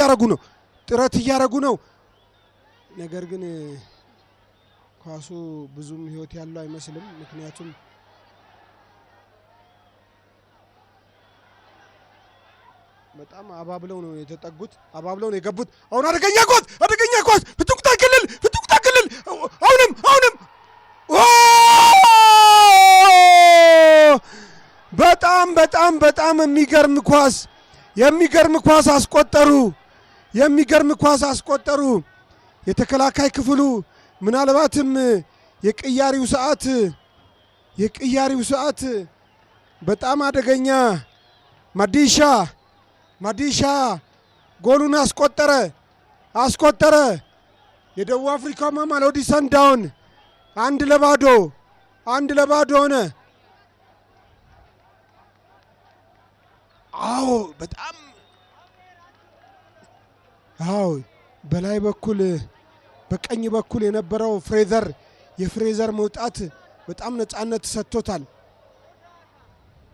እያደረጉ ነው። ጥረት እያደረጉ ነው። ነገር ግን ኳሱ ብዙም ህይወት ያለው አይመስልም። ምክንያቱም በጣም አባብለው ነው የተጠጉት፣ አባብለው ነው የገቡት። አሁን አደገኛ ኳስ፣ አደገኛ ኳስ ፍጹም ቅጣት ክልል፣ ፍጹም ቅጣት ክልል። አሁንም አሁንም በጣም በጣም በጣም የሚገርም ኳስ፣ የሚገርም ኳስ አስቆጠሩ። የሚገርም ኳስ አስቆጠሩ። የተከላካይ ክፍሉ ምናልባትም የቅያሪው ሰዓት፣ የቅያሪው ሰዓት በጣም አደገኛ። ማዲሻ፣ ማዲሻ ጎሉን አስቆጠረ፣ አስቆጠረ። የደቡብ አፍሪካው ማሜሎዲ ሰንዳውን 1-0፣ 1-0 ሆነ። አዎ በጣም አዎ በላይ በኩል በቀኝ በኩል የነበረው ፍሬዘር፣ የፍሬዘር መውጣት በጣም ነፃነት ሰጥቶታል።